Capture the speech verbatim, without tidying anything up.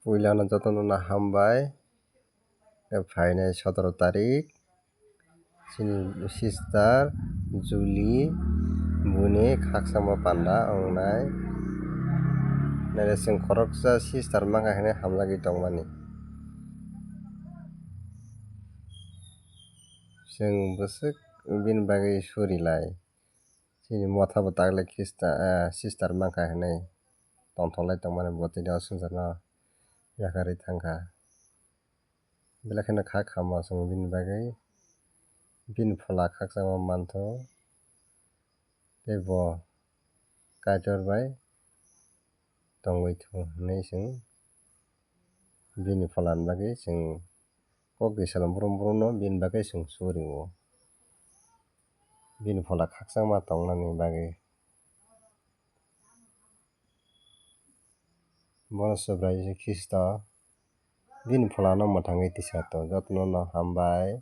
Puilano jotono no hambai. Phainai sotoro tarik chini sister Julie buini khakchangma panda wngnai. Naile chwng khoroksa sister mankha hinwi hamjagwi tongmani. Chwng bwswk bini bagwi suri lai. Chini motha bo tagle khista, ah, sister mankha hinwi tongthoklai tongmani bo tini o swngcharno yakarwi thangkha. Belai kheno kha khamo chwng bini bagwi. Bini phola khakchangma mantho. Tei bo Kaitor bai tongwi thung hinwi chwng bini pholani bagwi chwng kok di salo brum brumno bini bagwi chwng suri o. Bini phola khakchangma tongnani bagwi. Bono Subrai Jisu Khristo bini pholano mwthangwi tisa to. Jotono no hambai.